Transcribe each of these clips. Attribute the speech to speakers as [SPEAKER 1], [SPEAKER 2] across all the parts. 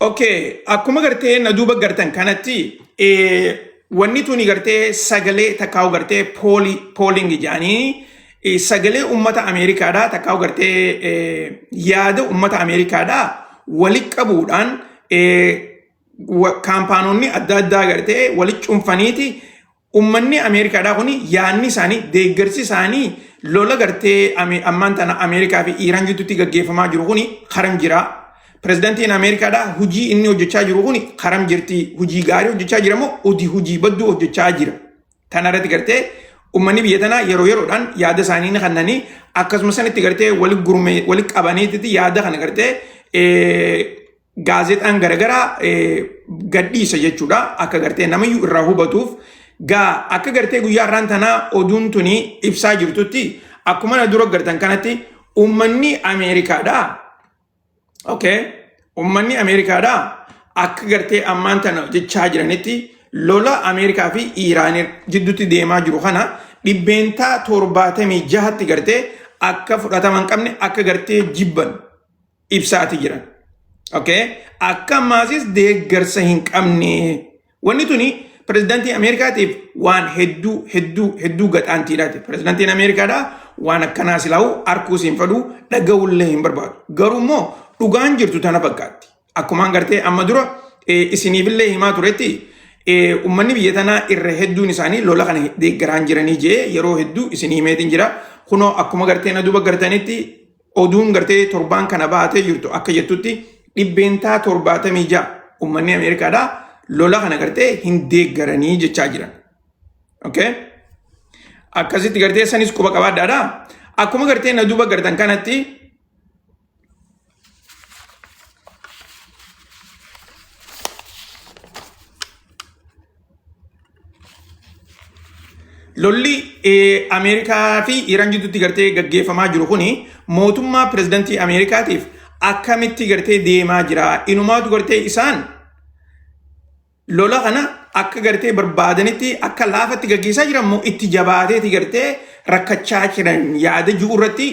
[SPEAKER 1] Okay, akkuma gartee na duuba gartan kanatti wanni tuni gartee sagalee takkaa'u gartee pooling jedhanii sagalee uummata Ameerikaadhaa takkaa'u gartee yaada uummata Ameerikaadhaa walitti qabuudhaan kaampaanonni adda addaa gartee walitti cunfaniiti Ummanni Ameerikaadhaa kun yaadni isaanii deeggarsi isaanii lola gartee ammaan tana Ameerikaa fi Iiraan gidduutti gaggeeffamaa jiru kun karam jira. Pirezidantiin Ameerikaadhaa hojii inni hojjechaa jiru kun karam jirti. Hojii gaarii hojjechaa jira moo hojii badduu hojjechaa jira. Tana irratti gartee ummanni biyya tanaa yeroo yeroodhaan yaada isaanii ni kennanii akkasuma sanitti gartee wali gurme wali qabaniitti yaada kana gartee gaazexaan garagaraa gadhiisa jechuudha. Akka gartee namayyuu irraa hubatuuf gaa akka gartee guyyaa har'aan tanaa oduun tuni ibsaa jirtutti akkuma na dura gartan kanatti uummanni Ameerikaadha. Okay. Uummanni Ameerikaadha akka gartee ammaan tana jechaa jiranitti lola Ameerikaa fi Iiraan jidduutti deemaa jiru kana 76%tti gartee akka fudhatama hin qabne akka gartee jibban ibsaati jiran. Okay? Akka ammaasis deeggarsa hin qabne. Wanni tuni pirezidaantii Ameerikaatiif waan hedduu hedduu hedduu gaxaantiidhaati. Pirezidaantiin Ameerikaadhaa waan akkanaa silaa'u arkuus hin fedhu dhaga'ullee hin barbaadu. Garuu immoo dhugaan jirtu tana fakkaatti. Akkumaan gartee amma dura isiniifillee himaa turetti uummanni biyya tanaa irra hedduun isaanii lola kana deeggaraan jiranii jee yeroo hedduu isinii himeetiin jira. Kunoo akkuma gartee na duuba gartanitti Oduun gartee torbaan kana baatee jirtu akka jettutti 76% uummanni Ameerikaadhaa lola kana gartee hin deeggaranii jechaa jiran. Okay? Akkasitti gartee sanis quba qabaadhaadha. Akkuma gartee na duuba gartan kanatti Lolli Ameerikaa fi Iiraan jidduutti gartee gaggeeffamaa jiru kuni mootummaa pirezidantii Ameerikaatiif akkamitti gartee deemaa jira. Inumaatu gartee isaan lola kana akka gartee barbaadanitti akka laafatti gaggeessaa jiran immoo itti jabaateeti gartee rakkachaa jiran yaada jiru irratti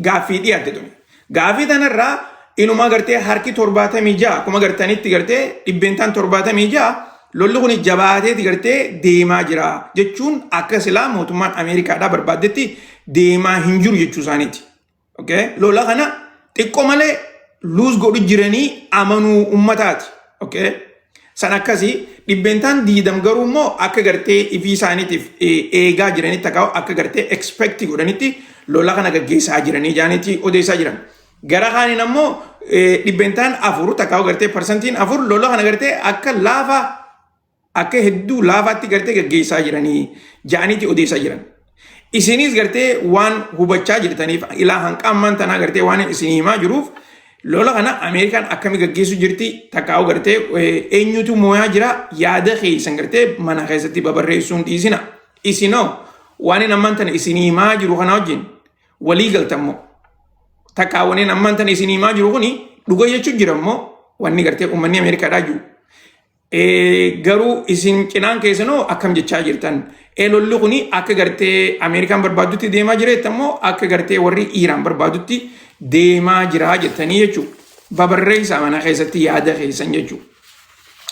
[SPEAKER 1] gaaffii dhiyaatte tuni. Gaaffii tanarraa inumaa gartee harki 76 akkuma gartanitti gartee 76% lolli kun jabaateeti gartee deemaa jira jechuun akka silaa mootummaan Ameerikaadhaa barbaaddetti deemaa hin jiru jechuu isaaniiti. Okay? Lola kana xiqqoo malee luus godhu jiranii amanuu ummataati. Okay? San akkasii 20% garuu immoo akka gartee ifii isaaniitiif eegaa jiranitti akka akka gartee expect godhanitti lola kana gaggeessaa jiranii jaanitti odeessaa jiran. Gara kaaniin ammoo 4% takkaa gartee 4% lola kana gartee akka laafaa akka hedduu laafaatti gartee gaggeessaa jiranii ja'aniiti odeessaa jiran. Isinis gartee waan hubachaa jirtaniif ilaa hanqa ammaan tanaa gartee waan isin himaa jiruuf lola kana Ameerikaan akkami gaggeessuu jirti takkaa'u gartee eenyutu mooyaa jira yaada keessan gartee mana keessatti babarreessuun dhiisina. Isinoo waan inni ammaan tana isin himaa jiru kana wajjin walii galtammoo takkaa waneen ammaan tana isin himaa jiru kuni dhuga jechuun jira immoo wanni gartee uummanni Ameerikaadhaa jiru. Garuu isin cinaan keessanoo akkam jechaa jirtan? Lolli kuni akka gartee Ameerikaan barbaaddutti deemaa jira jettan moo akka gartee warri Iiraan barbaadutti deemaa jira jettanii jechuudha. Babarreessaa mana keessatti yaada keessan jechuudha.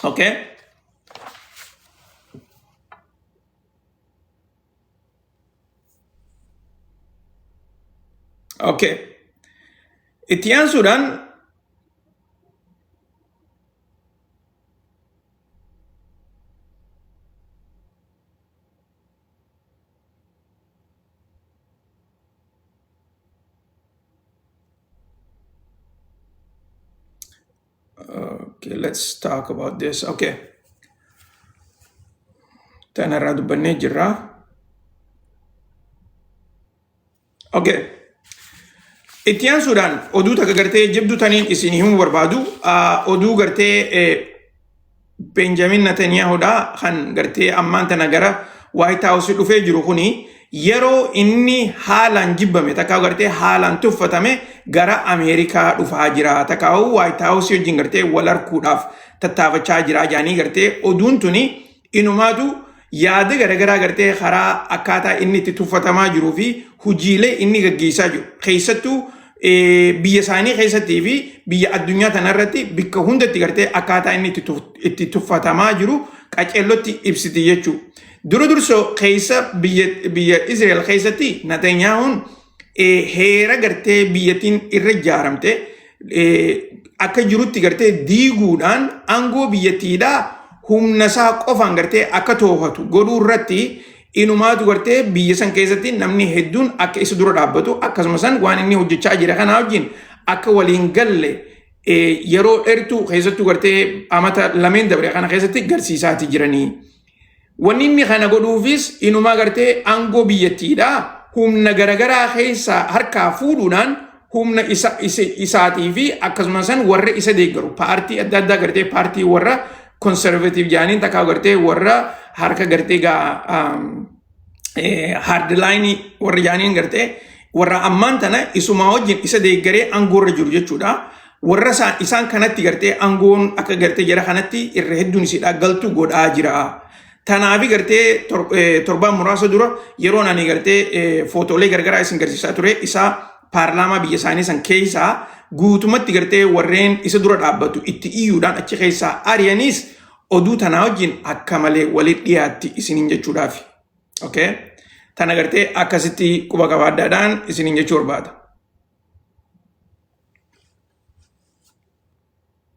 [SPEAKER 1] Okay? Okay. Itti aansuudhaan Okay, let's talk about this. Okay. Tanarraa dubbannee jirra. Okay. Itti aansuudhaan oduu takka gartee jabduu taniin isin himuu barbaadu oduu gartee Benjamin Netanyahuudha kan gartee ammaan tana gara White House dhufee jiru kuni yeroo inni haalaan jibbame takkaa gartee haalaan tuffatame gara Ameerikaa dhufaa jira takkaa White House wajjin gartee wal arkuudhaaf tattaafachaa jira jaanii gartee oduun tuni Inumaatu yaada garagaraa gartee karaa akkaataa inni itti tuffatamaa jiruu fi hojiilee inni gaggeessaa jiru keessattuu biyya isaanii keessattii fi biyya addunyaa tanarratti bikka hundatti gartee akkaataa inni itti tuffatamaa jiru qaceellotti ibsiti jechuudha. Dura dursoo keessa biyya Israa'el keessatti Netanyaahuun heera gartee biyyattiin irra ijaaramte akka jirutti gartee diiguudhaan aangoo biyyattiidhaa humna isaa qofaan gartee akka to'atu godhuu irratti inumaatu gartee biyya san keessatti namni hedduun akka isa dura dhaabbatu, akkasuma san waan inni hojjechaa jira kanaa wajjin akka waliin galle yeroo dheertuu keessattuu gartee amata lameen dabre kana keessatti garsiisaati jiranii. Wanni inni kana godhuufis inumaa gartee aangoo biyyattiidhaa humna garagaraa keessaa harkaa fuudhuudhaan humna isaatii fi akkasuma san warra isa deeggaru paartii adda addaa gartee paartii warra conservative jaaniin takkaa gartee warra harka gartee gaa hardline warra jaaniin gartee warra ammaan tana isumaa wajjin isa deeggaree aangoorra jiru jechuudha. Warra isaan kanatti gartee aangoon akka gartee jara kanatti irra hedduun isiidhaa galtu godhaa jira. Tanaafi gartee torbaan muraasa dura yeroon ani gartee footoolee garagaraa isin garsiisaa ture, isaa paarlaamaa biyya isaanii san keessaa guutumatti gartee warreen isa dura dhaabbatu itti iyyuudhaan achi keessaa ari'anis oduu tanaa wajjin akka malee walitti dhiyaatti isiniin jechuudhaafi. Okay? Tana gartee akkasitti quba qabaaddaadhaan isiniin jechuu barbaada.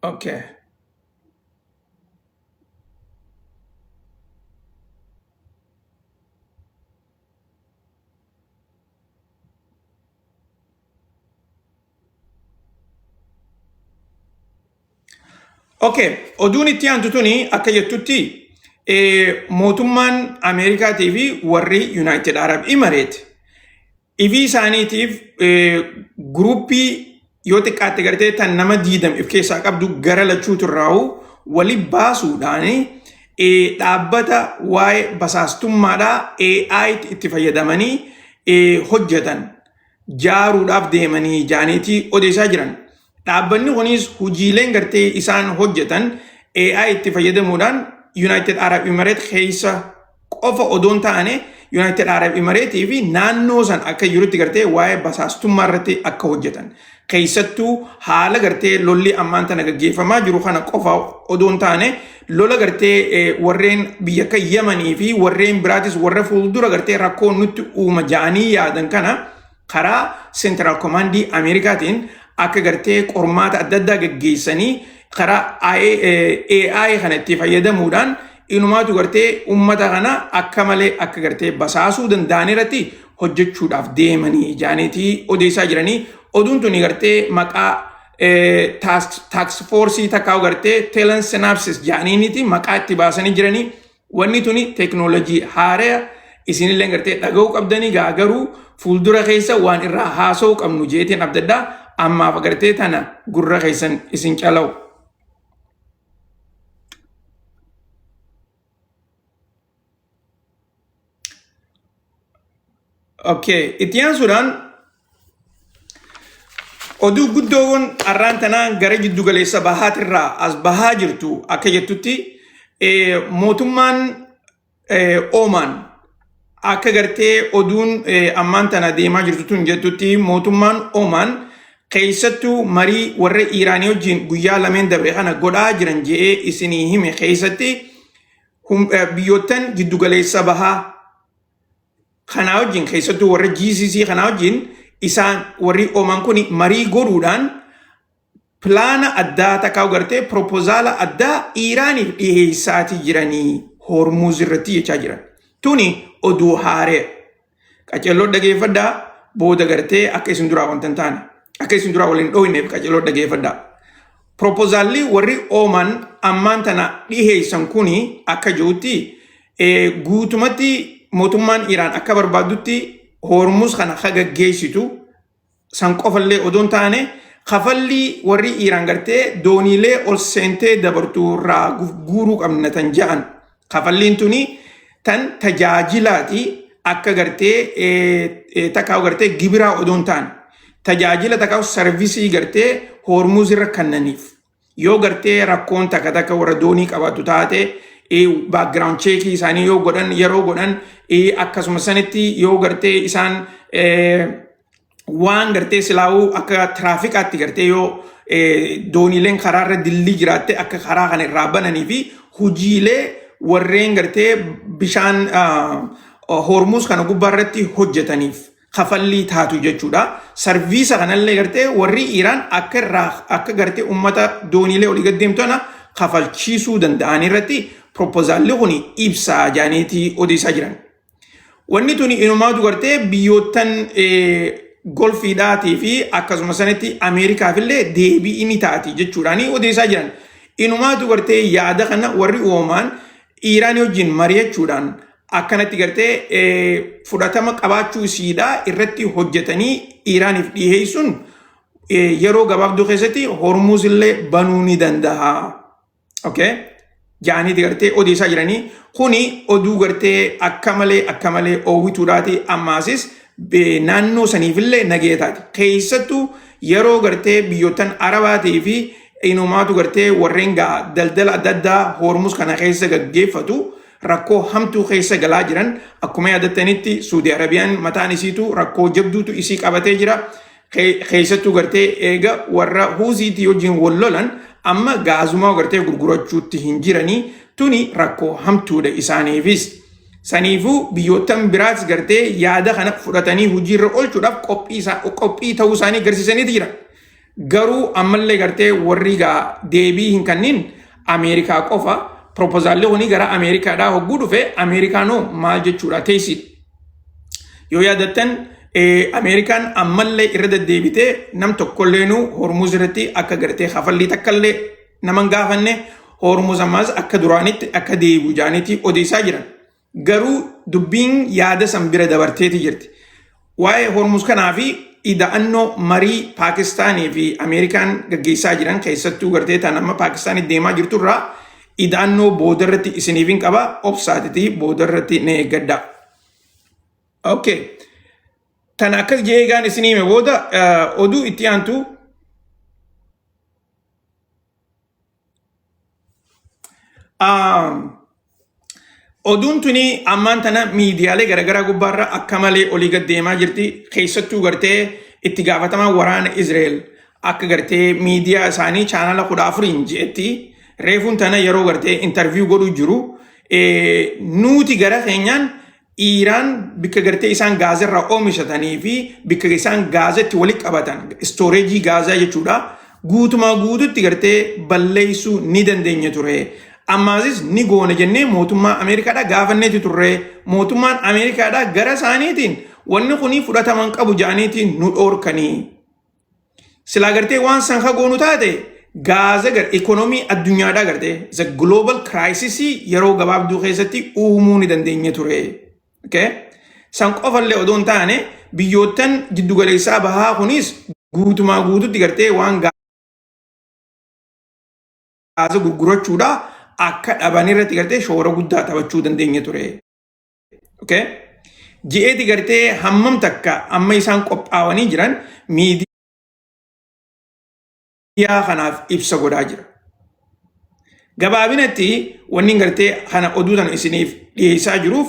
[SPEAKER 1] Okay. Okay, oduun itti aantu tuni akka jettutti mootummaan Ameerikaatii fi warri United Arab Emirates ifii isaaniitiif guruppii yoo xiqqaatte gartee tan nama 20 if keessaa qabdu gara lachuutu irraa'u wali baasuudhaan dhaabbata waa'ee basaastummaadhaa AI itti fayyadamanii hojjetan jaaruudhaaf deemanii jaaniitii odeessaa jiran. Dhaabbanni kunis hojiileen gartee isaan hojjetan AI itti fayyadamuudhaan United Arab Emirates keessa qofa odoon taane, United Arab Emirates fi naannoo san akka jirutti gartee waa'ee basaastummaa irratti akka hojjetan. Keessattuu haala gartee lolli ammaan tana gaggeeffamaa jiru kana qofa odoon taane, lola gartee warreen biyya akka Yamanii fi warreen biraatis warra fuuldura gartee rakkoo nutti uuma ja'anii yaadan kana karaa Central Command Ameerikaatiin akka gartee qormaata adda addaa gaggeessanii karaa AI kana itti fayyadamuudhaan inumaatu gartee uummata kana akka malee akka gartee basaasuu danda'an irratti hojjechuudhaaf deemanii jaaniitii odeessaa jiranii. Oduun tuni gartee maqaa task force takkaa gartee Talon Synapses jaaniiniti maqaa itti baasanii jiranii. Wanni tuni teeknoolojii haaraa isinillee gartee dhaga'uu qabdanii gaa, garuu fuuldura keessa waan irraa haasa'uu qabnu jeetiin abdaddaa ammaaf gartee tana gurra keessan isin calawu. Okay, itti aansuudhaan oduu guddoon har'aan tanaa gara jiddu galeessa bahaatirraa as bahaa jirtu akka jettutti, mootummaan Oomaan akka gartee oduun ammaan tana deemaa jirtu tun jettutti, mootummaan Oomaan keessattuu marii warra Iiraanii wajjin guyyaa lameen dabre kana godhaa jiran je'ee isinii hime keessatti biyyoottan jiddugaleessa bahaa kanaa wajjin, keessattuu warra GCC kanaa wajjin isaan warri Oomaan kun marii godhuudhaan pilaana addaa takkaa gartee propozaala addaa Iiraaniif dhiheessaatii jiranii Hormuuz irratti jechaa jiran. Tuni oduu haaree. Qaceelloo dhageeffadhaa, booda gartee akka isin duraa wanta hin taane, akka isin duraa waliin dhooyneef qaceelloo dhageeffadhaa. Propozaalli warri Ooman ammaan tana dhiheessan kuni akka jirutti, guutumatti mootummaan Iraan akka barbaaddutti Hormuz kana gaggeessitu san qofallee odoon taane, kafalli warri Iraan gartee dooniilee ol seentee dabartu irraa guuruu qabna tan ja'an. Kafalliin tuni tan tajaajilaati, akka gartee takkaa gartee gibiraa odoon taane, tajaajila takkaa service gartee Hormuz irra kannaniif. Yoo gartee rakkoon takka takka warra doonii qabaatu taate, background check isaanii yoo godhan, yeroo godhan, akkasuma sanitti yoo gartee isaan Waan gartee silaawuu akka tiraafikaatti gartee yoo dooniileen karaarra dillii jiraatte akka karaa kana irraa bananii fi hojiilee warreen gartee bishaan Hormuuz kana gubbaarratti hojjetaniif kafallii taatu jechuudha. Sarviisa kanallee gartee warri Iiraan akka irraa akka gartee uummata dooniilee olii gad deemtu kana kafalchiisuu danda'an irratti propozaalli kun ibsaa jaaniitii odeessaa jiran. Wanni tuni inumaatu gartee biyyoottan golfiidhaatii fi akkasuma sanitti Ameerikaafillee deebii inni taati jechuudhaan odeessaa jiran. Inumaatu gartee yaada kana warri uumamaan Iiraanii wajjin mari'achuudhaan akkanatti gartee fudhatama qabaachuu isiidhaa irratti hojjetanii Iiraaniif dhiheessuun yeroo gabaabduu keessatti Hormuuz illee banuu ni danda'a. Okay? Jaaniiti gartee odeessaa jiranii kuni oduu gartee akka malee akka malee oowwituudhaati ammaasis naannoo saniifillee nagaya taati. Keessattuu yeroo gartee biyyoottan Arabaatii fi inumaatu gartee warreen gaa daldala adda addaa Hormuz kana keessa gaggeeffatu rakkoo hamtuu keessa galaa jiran. Akkuma yaadattanitti Suudi Arabiyaan mataan isiitu rakkoo jabduutu isii qabatee jira. Keessattuu gartee eega warra Huuziitii wajjin wal lolan amma gaazumaa gartee gurgurachuutti hin jiranii, tuni rakkoo hamtuudha isaaniifis. Saniifuu biyyoottan biraas gartee yaada kana fudhatanii hojiirra oolchuudhaaf qophii ta'uu isaanii agarsiisaniiti jira. Garuu ammallee gartee warri gaa deebii hin kennin Ameerikaa qofa. Propozaalli kuni gara Ameerikaadhaa hogguu dhufe Ameerikaanoo maal jechuudha teessi. Yoo yaadattan Ameerikaan ammallee irra deddeebitee nam tokkolleenu Hormuz irratti akka gartee kafallii takkallee nama hin gaafanne, Hormuz ammaas akka duraanitti akka deebi'u jaaniitii odeessaa jiran. Garuu dubbiin yaada san bira dabarteeti jirti. Waa'ee Hormuz kanaa fi ida'annoo marii Paakistaanii fi Ameerikaan gaggeessaa jiran, keessattuu gartee tan amma Paakistaanii deemaa jirturraa ida'annoo boodarratti isiniif hin qaba, obsaatiti boodarratti na eeggadha. Okay. Tana akkas jedhee egaan isinii hime booda oduu itti aantu oduun tuni ammaan tana miidiyaalee garaagaraa gubbaarra akka malee olii gad deemaa jirti. Keessattuu gartee itti gaafatamaa waraana Israa'el akka gartee miidiyaa isaanii chaanala 14n je'etti reefuun tana yeroo gartee intarviiyuu godhuu jiru nuti gara keenyaan Iiraan bikka gartee isaan gaazarraa oomishatanii fi bikka isaan gaazatti walitti qabatan, istooreejii gaazaa jechuudha, guutumaa guututti gartee balleessuu ni dandeenya ture. Ammaasis ni goona jennee mootummaa Ameerikaadhaa gaafanneeti turre. Mootummaan Ameerikaadhaa gara isaaniitiin wanni kuni fudhataman qabu jedhaniitiin nu dhoorkanii. Silaa gartee waan san ka goonu taate gaaza gar ikonomii addunyaadhaa gartee the global crisis yeroo gabaabduu keessatti uumuu ni dandeenya ture. Okay? San qofallee odoo hin taane biyyoottan giddugaleessaa bahaa kunis guutumaa guututti gartee waan gaaza gurgurachuudha akka dhaban irratti gartee shoora guddaa taphachuu dandeenya ture. Okay? Ji'eeti gartee hammam takka amma isaan qophaawanii jiran miidiyaa kanaaf ibsa godhaa jira. Gabaabinatti wanni gartee kana oduu tana isiniif dhiyeessaa jiruuf,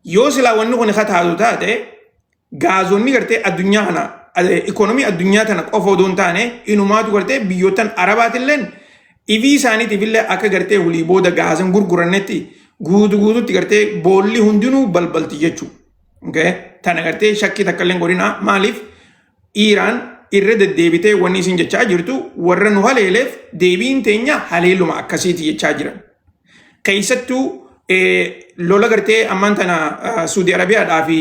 [SPEAKER 1] yoo silaa wanni kun ka taatu taate gaazonni gartee addunyaa kana, ikoonomii addunyaa tana qofa odoo hin taane inumaatu gartee biyyoottan arabaatilleen ifii isaaniitiif illee akka gartee hulii booda gaazan gurgurannetti guutu guututti gartee boolli hundinuu balbalti jechuudha. Okay? Tana gartee shakkii takka illee hin godhinaa. Maaliif? Iiraan irra deddeebitee wanni isin jechaa jirtu warra nu haleeleef deebiin teenya haleeluma akkasiiti jechaa jiran. Keessattuu lola gartee ammaan tana Suudi Arabiyaadhaa fi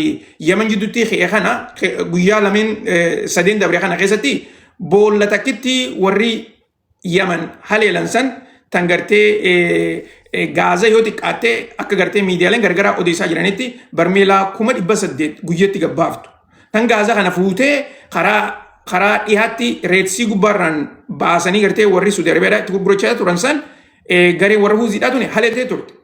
[SPEAKER 1] Yemen jidduutti ka'e kana guyyaa lameen sadeen dabre kana keessatti boolla takkitti warri Yemen haleelan san tan gartee gaaza yoo xiqqaatte akka gartee miidiyaaleen gargaraa odeessaa jiranitti barmeelaa 800,000 guyyatti gabbaaftu. Tan gaaza kana fuutee karaa dhiyaatti Red Sea gubbaarraan baasanii gartee warri Suudi Arabiyaadhaa itti gurgurachaa turan san garee warra Huuziidhaa tuni haleeltee turte.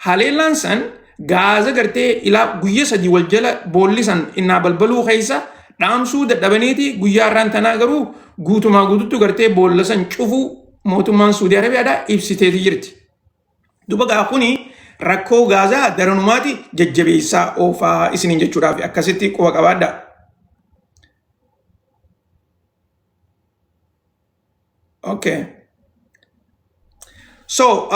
[SPEAKER 1] Haleellaan san gaaza gartee ilaa guyya 3 wal jala boolli san innaa balbaluu keessa dhaamsuu dadhabaniiti, guyyaa irraan tanaa garuu guutumaa guututti gartee boolla san cufuu mootummaan Suudi Arabiyaadhaa ibsiteeti jirti. Duba gaa kuni rakkoo gaazaa daranumaati jajjabeessaa oofaa isiniin jechuudhaaf akkasitti quba qabaadha. Okay. So,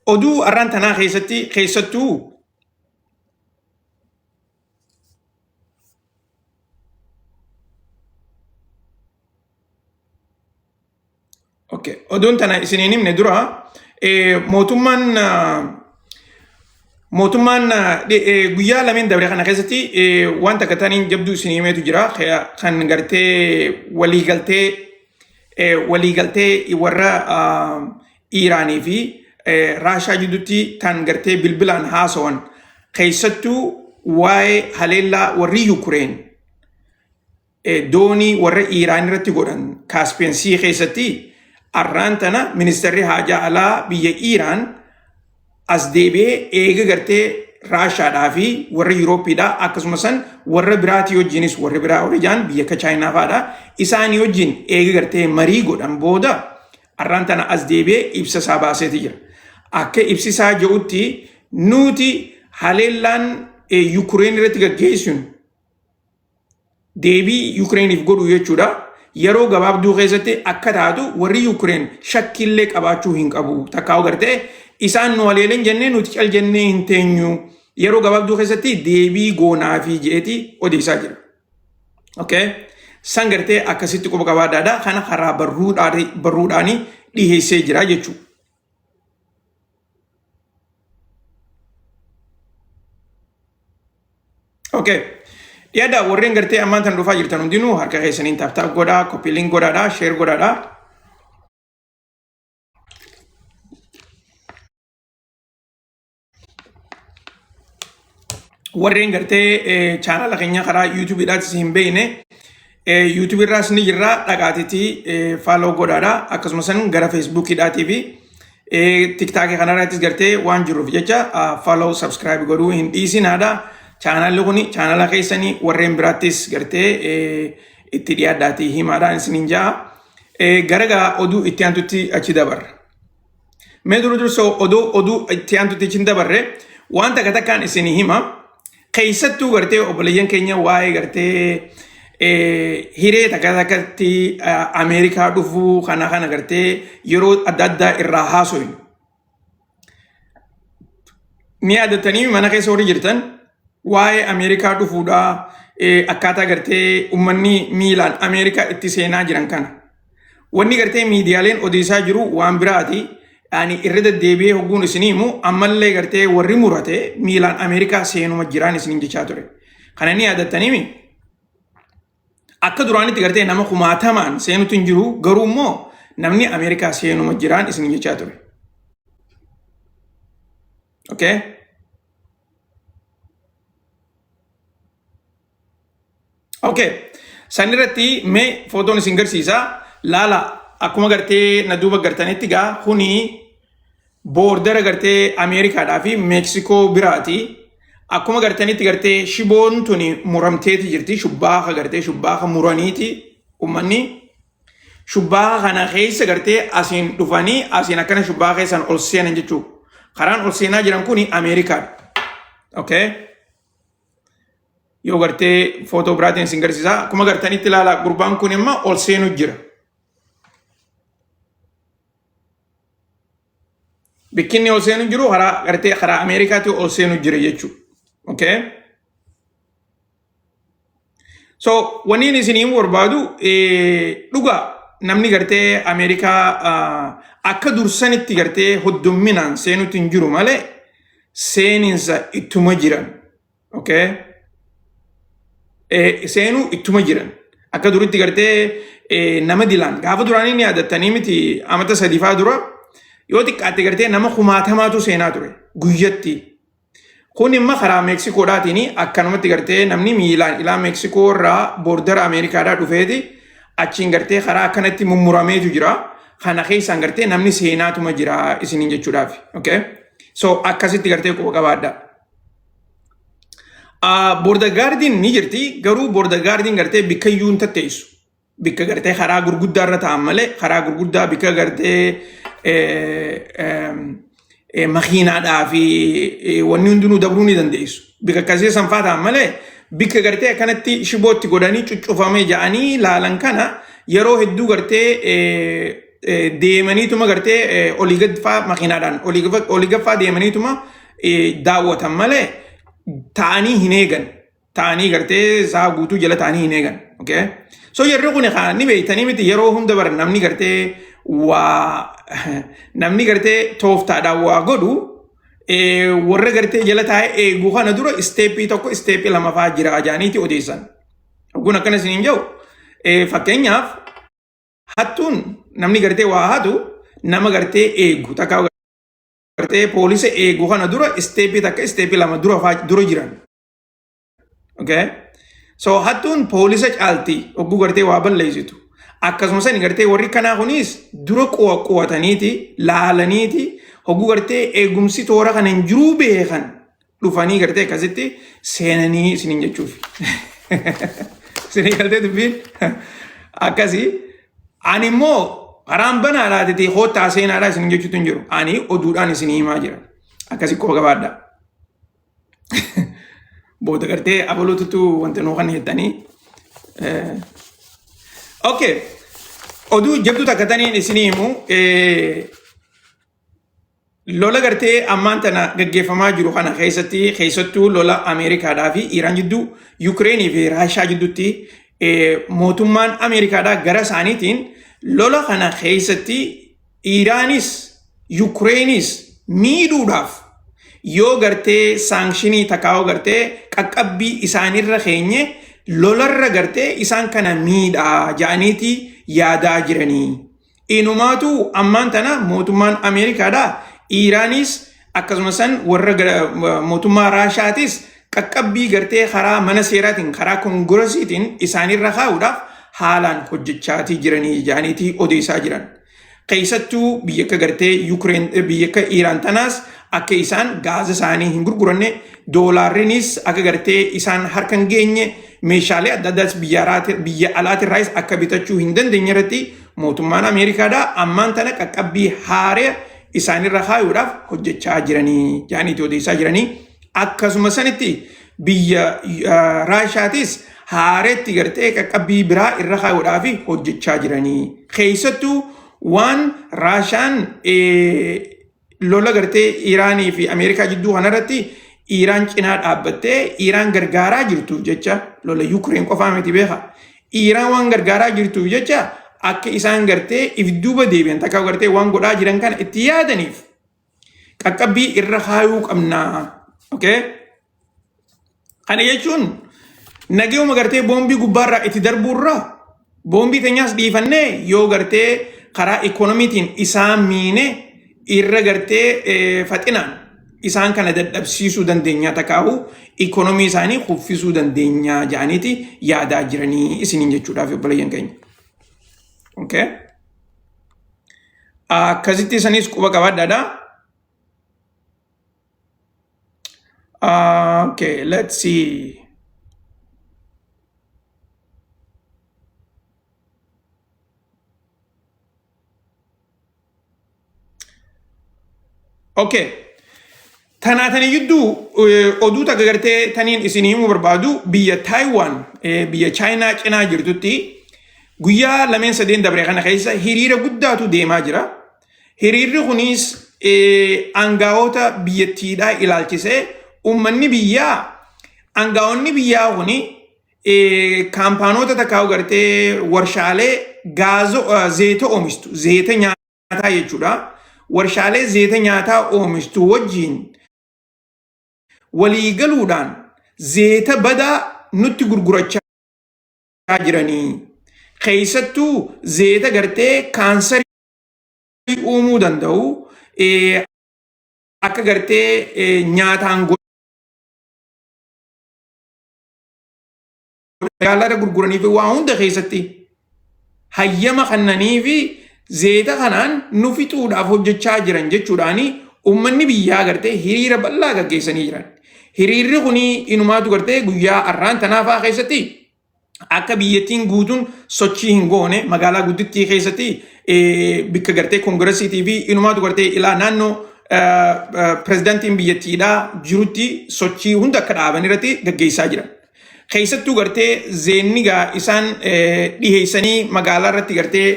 [SPEAKER 1] oduu arraan tanaa keessatti keessattuu okay. Oduun tana isiniin himne dura mootummaan mootummaan guyyaa lameen dabre kana keessatti waan takka taniin jabduu isinii himeetu jira kan gartee waliigaltee waliigaltee warra Iiraanii fi Raashaa jidduutti kan gartee bilbilaan haasawan keessattuu waa'ee haleellaa warri Yukureen doonii warra Iiraan irratti godhan Kaaspiyeen Sii keessatti arraan tana ministeerri haajaa alaa biyya Iiraan as deebi'ee eega gartee Raashaadhaa fi warra Yuurooppiidhaa akkasuma san warra biraatii wajjinis warri biraa warri jaan biyya akka Chaayinaa fa'aadha isaanii wajjin eega gartee marii godhan booda arraan tana as deebi'ee ibsa isaa baaseeti jira. Akka ibsi isaa jedhutti nuti haleellaan Yukureen irratti gaggeessinu deebii Yukireeniif godhu jechuudha. Yeroo gabaabduu keessatti akka taatu warri Yukireen shakkiillee qabaachuu hin qabu. Takkaa gartee isaan nu haleelan jennee nuti cal jennee hin teenyu. Yeroo gabaabduu keessatti deebii goonaafi je'eeti odeessaa jira. Okay? San gartee akkasitti quba qabaadhaadha. Kana karaa barruudhaanii dhiheessee jira jechuudha. Okay. Dhiyaadhaa warreen gartee ammaan tan dhufaa jirtan hundinuu harka keessaniin tap tap godhaa, copy link godhaadhaa, share godhaadhaa. Warreen gartee chaanala keenya karaa yuutuubiidhaatis hin beekne yuutuubii irraas ni jirra dhaqaatiitii follow godhaadha. Akkasumas gara feesbuukiidhaatii fi tiktaakii kanarrattis gartee waan jiruuf jecha follow subscribe godhuu hin dhiisinaadha. Chaanalli kun chaanala keessanii warreen biraattis gartee itti dhiyaadhaatii himaadhaan isiniin ja'a. Gara gaa oduu itti aantutti achi dabarra. Mee dura dursoo oduu itti aantutti achi hin dabarre waan takka takkaan isinii hima. Keessattuu gartee obboleeyyan keenya waa'ee gartee hiree takka takkatti Ameerikaa dhufuu kana kana gartee yeroo adda addaa irraa haasoynu. Ni yaadattanii mana keessa warri jirtan waa'ee Ameerikaa dhufuudhaa akkaataa gartee uummanni miilaan Ameerikaa itti seenaa jiran kana. Wanni gartee miidiyaaleen odeessaa jiru waan biraati. Ani irra deddeebi'ee hogguun isinii himu ammallee gartee warri murate miilaan Ameerikaa seenuma jiraan isiniin jechaa ture. Kana ni yaadattaniimi. Akka duraanitti gartee nama kumaatamaan seenutu hin jiru garuu immoo namni Ameerikaa seenuma jiraan isiniin jechaa ture. Okay? Okay. San irratti mee footoon isin garsiisa. Laala akkuma gartee na duuba gartanitti gaa kuni border gartee Ameerikaadhaa fi Meeksikoo biraati. Akkuma gartanitti gartee shiboon tuni muramteeti jirti. Shubbaaha gartee shubbaaha muraniiti uummanni. Shubbaaha kana keessa gartee asiin dhufanii asiin akkana shubbaaha keessaan ol seenan jechuudha. Karaan ol seenaa jiran kuni Ameerikaadha. Okay. Yoo gartee footoo biraatiin isin garsiisa. Akkuma gartanitti ilaala gurbaan kun immoo ol seenu jira. Bikkinni ol seenu jiru karaa gartee karaa Ameerikaatti ol seenu jira jechuudha. Okay. So wanni inni isin himuu barbaadu dhugaa namni gartee Ameerikaa akka dursanitti gartee hoddomminaan seenutti hin jiru malee seeninsa ittuma jiran. Okay. Seenuu ittuma jiran. Akka duritti gartee nama dilaan gaafa duraanii ni yaadattanii miti amata sadiifaa dura yoo xiqqaatte gartee nama kumaatamaatu seenaa ture guyyatti. Kun immoo karaa Meeksikoodhaatiin akkanumatti gartee namni miilaan ilaa Meeksikoo irraa border Ameerikaadhaa dhufeeti achiin gartee karaa akkanatti mummurameetu jira. Kana keessaan gartee namni seenaatuma jira isiniin jechuudhaaf. Okay? So akkasitti gartee quba qabaadha. Border guardiin ni jirti garuu border guardiin gartee bikka iyyuu hin tatteessu. Bikka gartee karaa gurguddaa irra ta'an malee karaa gurguddaa bikka gartee makiinaadhaa fi wanni hundinuu dabruu ni dandeessu. Bikka akkasii sanfaa ta'an malee bikka gartee akkanatti shibootti godhanii cuccufamee ja'anii laalan kana yeroo hedduu gartee deemaniituma gartee olii gadfaa makiinaadhaan olii gadfaa deemaniituma daawwatan malee ta'anii hin eegan. Ta'anii gartee sa'a guutuu jala ta'anii hin eegan. Okay? So jarri kun ni beektanii miti yeroo hunda bara namni gartee waa namni gartee tooftaadhaan waa godhu warra gartee jala taa'ee eegu kana dura isteeppii tokko isteeppii lama fa'aa jira ajaaniiti odeessan. Kun akkana isiniin jedhu fakkeenyaaf hattuun namni gartee waa hatu nama gartee eegu takka gartee poolisa eegu kana dura isteeppii takka isteeppii lama dura fa'aa dura jiran. Okay? So hattuun poolisa caalti hogguu gartee waa balleessitu. Akkasuma sani gartee warri kanaa kunis dura quwataniiti laalaniiti hogguu gartee eegumsi toora kana hin jiruu beekan dhufanii gartee akkasitti seenanii isiniin jechuuf. Isinii galtee dubbiin akkasii. Ani immoo karaan banaadhaatiti koottaa seenaadhaa isiniin jechuutu hin jiru. Ani oduudhaan isinii himaa jira. Akkasii quba qabaadhaa. Booda gartee abaluututu wanta nuu kan jettanii. Okay. Oduu jabduu takka taniin isinii himu lola gartee ammaan tana gaggeeffamaa jiru kana keessatti keessattuu lola Ameerikaadhaa fi Iiraan jidduu Yukireenii fi Raashaa jidduutti mootummaan Ameerikaadhaa gara isaaniitiin lola kana keessatti Iiraanis Yukireenis miidhuudhaaf yoo gartee saankshinii takkaa'oo gartee qaqqabbii isaanirra keenye lolarra gartee isaan kana miidhaa ja'aniiti yaadaa jiranii. Inumaatu ammaan tana mootummaan Ameerikaadhaa Iiraanis akkasuma san warra mootummaa Raashaatis qaqqabbii gartee karaa mana seeraatiin karaa kongiresiitiin isaanirra kaa'uudhaaf haalaan hojjechaatii jiranii ja'aniiti odeessaa jiran. Keessattuu biyya akka gartee Yukireen biyya akka Iiraan tanaas akka isaan gaaza isaanii hin gurguranne doolaarrinis akka gartee isaan harka hin geenye meeshaalee adda addaas biyya alaatirraayis akka bitachuu hin dandeenye irratti mootummaan Ameerikaadhaa ammaan tana qaqqabbii haaree isaanirra kaayuudhaaf hojjechaa jiranii jaaniiti odeessaa jiranii. Akkasuma sanitti biyya Raashaatis haareetti gartee qaqqabbii biraa irra kaayuudhaaf hojjechaa jiranii. Keessattuu waan Raashaan lola gartee Iiraanii fi Ameerikaa jidduu kanarratti Iiraan cinaa dhaabbattee Iiraan gargaaraa jirtuuf jecha lola Yukireen qofaa miti beeka. Iiraan waan gargaaraa jirtuuf jecha akka isaan gartee if duuba deebi'an takka gartee waan godhaa jiran kana itti yaadaniif qaqqabbii irra kaayuu qabna. Okay? Kana jechuun nageuma gartee boombii gubbaarraa itti darbuurraa boombii teenyaas dhiifannee yoo gartee karaa ikoonomiitiin isaan miine irra gartee faxinaan isaan kana dadhabsiisuu dandeenya takaahu ikoonomii isaanii kuffisuu dandeenya jedhaniiti yaadaa jiranii isiniin jechuudhaaf obboleeyyan keenya. Okay. Akkasitti isanis quba qabaadhaadha. Okay, let's see. Okay. Tanaatanii jidduu oduu takka gartee taniin isin himuu barbaadu biyya Taayiwaan biyya Chaayinaa cinaa jirtutti guyyaa lameen sadeen dabre kana keessa hiriira guddaatu deemaa jira. Hiriirri kunis aangaa'ota biyyattiidhaa ilaalchisee uummanni biyyaa aangaa'onni biyyaa kuni kaampaanoota takkaa gartee warshaalee gaazoo zeeta oomishtu zeeta nyaataa jechuudha. Warshaalee zeeta nyaataa oomishtu wajjin walii galuudhaan zeeta badaa nutti gurgurachaa jiranii. Keessattuu zeeta gartee kaansarii uumuu danda'u akka gartee nyaataan magaalaa gurguranii fi waa hunda keessatti hayyama kannanii fi zeeta kanaan nu fixuudhaaf hojjechaa jiran jechuudhaani uummanni biyyaa gartee hiriira bal'aa gaggeessanii jiran. Hiriirri kuni inumaatu gartee guyyaa arraan tanaafaa keessatti akka biyyattiin guutuun sochii hin goone magaalaa guddittii keessatti bikka gartee koongiresiitii fi inumaatu gartee ilaa naannoo pirezidaantiin biyyattiidhaa jirutti sochii hunda akka dhaaban irratti gaggeessaa jiran. Keessattuu gartee zeenni gaa isaan dhiheessanii magaalaa irratti gartee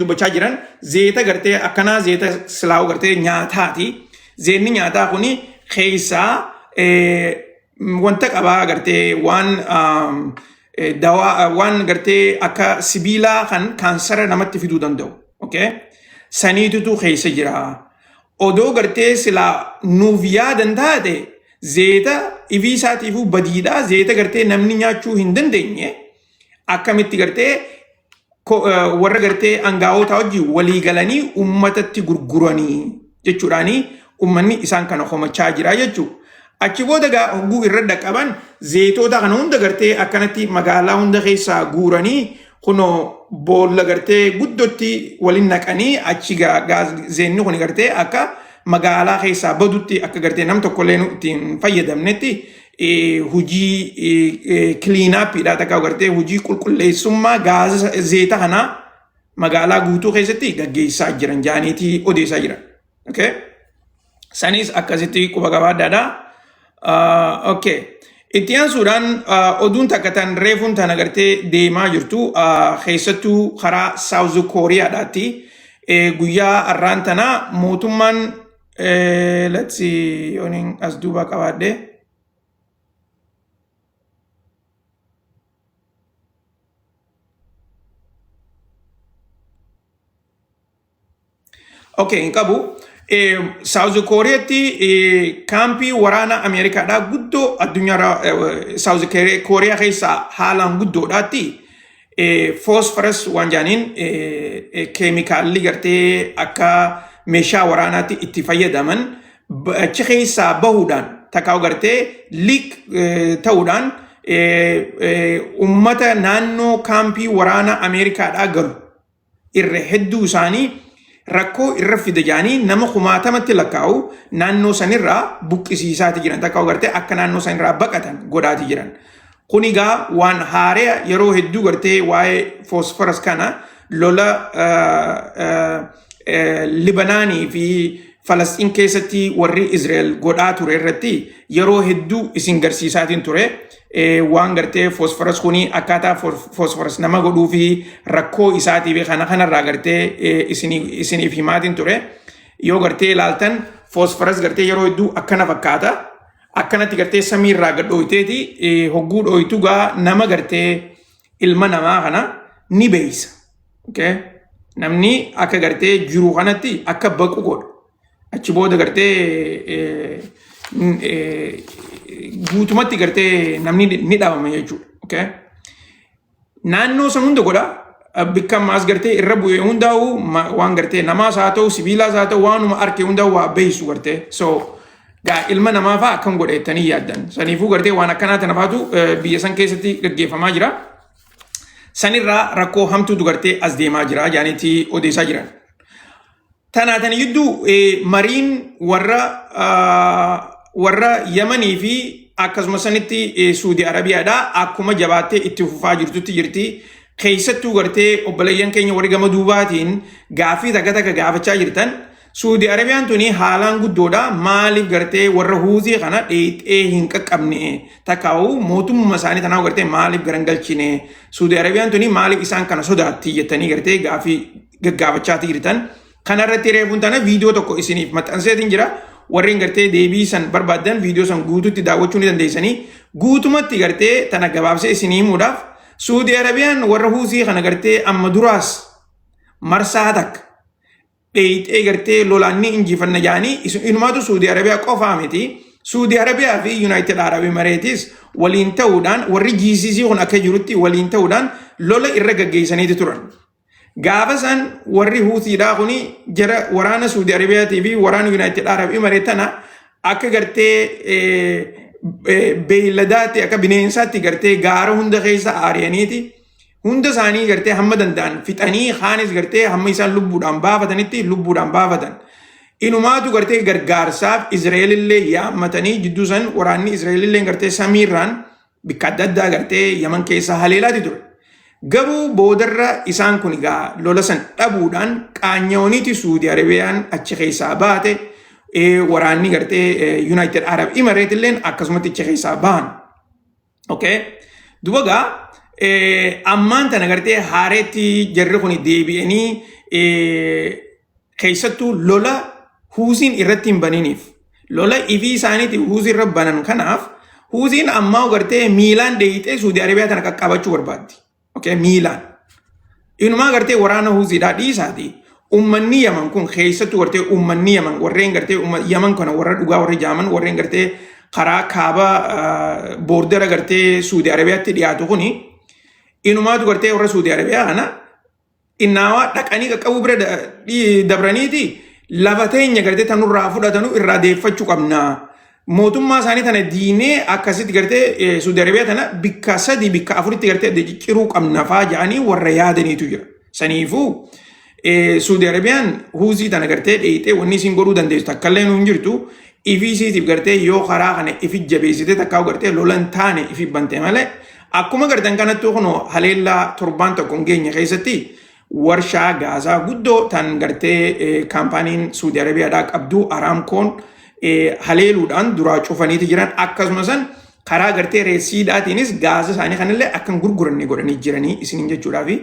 [SPEAKER 1] dubbachaa jiran zeeta gartee akkanaa zeeta silaa'u gartee nyaataati. Zeenni nyaataa kuni keessaa wanta qabaa gartee waan dawaa waan gartee akka sibiilaa kan kaansara namatti fiduu danda'u. Okay? Saniitutu keessa jira. Odoo gartee silaa nuuf yaadan taate zeeta ifii isaatiifuu badiidha. Zeeta gartee namni nyaachuu hin dandeenye akkamitti gartee warra gartee angaa'oota wajjin walii galanii uummatatti gurguranii jechuudhaanii uummanni isaan kana komachaa jira jechuudha. Achi booda gaa hogguu irra dhaqqaban zeetota kana hunda gartee akkanatti magaalaa hunda keessaa guuranii kunoo boolla gartee guddootti waliin naqanii achi gaa zeenni kun gartee akka magaalaa keessaa badutti akka gartee nam tokkollee ittiin fayyadamnetti hojii clean upiidha takka gartee hojii qulqulleessummaa gaaza zeeta kanaa magaalaa guutuu keessatti gaggeessaa jiran jaaniitii odeessaa jiran. Okay? Sanis akkasitti quba qabaadhaadha. Okay. Itti aansuudhaan oduun takka tan reefuun tana gartee deemaa jirtu keessattuu karaa South Kooriyaadhaatti guyyaa har'aan tana mootummaan, let's see, yooniin as duuba qabaadhe. Okay, hin qabu. South Kooriyaatti kaampii waraana Ameerikaadhaa guddoo addunyaarraa South Kooriyaa keessaa haalaan guddoodhaatti phosphorus waan jedhaniin keemikaalli gartee akka meeshaa waraanaatti itti fayyadaman achi keessaa bahuudhaan takkaa gartee leak ta'uudhaan ummata naannoo kaampii waraana Ameerikaadhaa galu irra hedduu isaanii rakkoo irra fida jedhanii nama kumaatamatti lakkaa'u naannoo sanirraa buqqisiisaati jiran, takka gartee akka naannoo sanirraa baqatan godhaati jiran. Kun egaa waan haaraa yeroo hedduu gartee waa'ee phosphorus kana lola Libanaanii fi Falastiin keessatti warri Israa'el godhaa ture irratti yeroo hedduu isin garsiisaatiin ture. Waan gartee phosphorus kuni akkaataa phosphorus nama godhuu fi rakkoo isaatii fi kana kanarraa gartee isiniif himaatiin ture. Yoo gartee ilaaltan phosphorus gartee yeroo hedduu akkana fakkaata. Akkanatti gartee samiirraa gad dhooyteeti hogguu dhooytu gaa nama gartee ilma namaa kana ni beeysa. Okay? Namni akka gartee jiru kanatti akka baqu godha. Achi booda gartee guutumatti gartee namni ni dhabama jechuudha. Okay? Naannoo san hunda godha. Bikka ammaas gartee irra bu'ee hundaa'u waan gartee namaas haa ta'u sibiilaas haa ta'u waanuma arke hundaa'u waa beeysu gartee. So gaa ilma namaa fa'aa akkam godha jettanii yaaddan. Saniifuu gartee waan akkanaa tana faatu biyya san keessatti gaggeeffamaa jira. Sanirraa rakkoo hamtuutu gartee as deemaa jira jaaniitii odeessaa jiran. Tanaatan gidduu mariin warra Yamanii fi akkasuma sanitti Suudi Arabiyaadha akkuma jabaattee itti fufaa jirtutti jirti. Keessattuu gartee obboleeyyan keenya warri gama duubaatiin gaaffii takka takka gaafachaa jirtan. Suudi Arabiyaan tuni haalaan guddoodha. Maaliif gartee warra Huutii kana dheexee hin qaqqabne? Takkaa'u mootummaa isaanii tanaa gartee maaliif garangalchine? Suudi Arabiyaan tuni maaliif isaan kana sodaatti jettanii gartee gaaffii gaggaafachaa jirtan. Kanarratti reefuun tana viidiyoo tokko isiniif maxxanseetiin jira. Warreen gartee deebii san barbaaddan viidiyoo san guututti daawwachuu ni dandeessanii. Guutumatti gartee tana gabaabsee isinii himuudhaaf Suudi Arabiyaan warra Huutii kana gartee amma duraas marsaa takka dheeyxee gartee lolaan ni injifanna jedhanii inumaatu Suudi Arabiyaa qofaa miti. Suudi Arabiyaa fi United Arab Emirates waliin ta'uudhaan warri GCC kun akka jirutti waliin ta'uudhaan lola irra gaggeessaniiti turan. Gaafa san warri Huutiidhaa kuni jara waraana Suudi Arabiyaatii fi waraana United Arab Emirates tana akka gartee beeyladaatti akka bineensaatti gartee gaara hunda keessa aariyaniiti hunda isaanii gartee hamma danda'an fixanii kaanis gartee hamma isaan lubbuudhaan baafatanitti lubbuudhaan baafatan. Inumaatu gartee gargaarsaaf Israa'elillee yaammatanii jidduu san waraanni Israa'elillee gartee samiirraan bikka adda addaa gartee Yaman keessa haleelaati ture. Garuu boodarra isaan kun egaa lola san dhabuudhaan qaanya'ooniiti Suudi Arabiyaan achi keessaa baate, waraanni gartee United Arab Emirates illeen akkasumatti achi keessaa bahan. Okay. Duba gaa ammaan tana gartee haareetti jarri kun deebi'anii, keessattuu lola Huuziin irratti hin baniniif, lola ifii isaaniitiin Huuzii irra banan. Kanaaf Huuziin ammaa gartee miilaan dheeyixee Suudi Arabiyaa tana qaqqabachuu barbaaddi. Okay, miilaan. Inumaa gartee waraana Huuziidhaa dhiisaati. Uummanni Yaman kun, keessattuu gartee uummanni Yaman, warreen gartee Yaman kana warra dhugaa warra jaaman, warreen gartee karaa kaaba border gartee Suudi Arabiyaatti dhiyaatu kuni, inumaatu gartee warra Suudi Arabiyaa kana innaawaa dhaqanii qaqqabuu bira dabraniiti, lafa teenya gartee tanurraa fudhatanu irraa deeffachuu qabna. Mootummaa isaanii tana diinee akkasitti gartee Suudi Arabiyaa tana bikka sadii bikka afuritti gartee adda cicciruu qabna faa jedhanii warra yaadaniitu jira. Saniifuu Suudi Arabiyaan Huuzii tana gartee dheeyxee wanni isiin godhuu dandeessu takkallee nu hin jirtu. Ifii isiitiif gartee yoo karaa kana ifi jabeessite takkaa gartee lolan taane ifi bante malee, akkuma gartan kanattuu kun haleellaa torbaan tokko hin geenye keessatti warshaa gaazaa guddoo tan gartee kaampaaniin Suudi Arabiyaadhaa qabdu Araamkoon haleeluudhaan duraa cufaniiti jiran. Akkasuma san karaa gartee Red Seadhaatiinis gaaza isaanii kanallee akka hin gurguranne godhanii jiranii isiniin jechuudhaafi.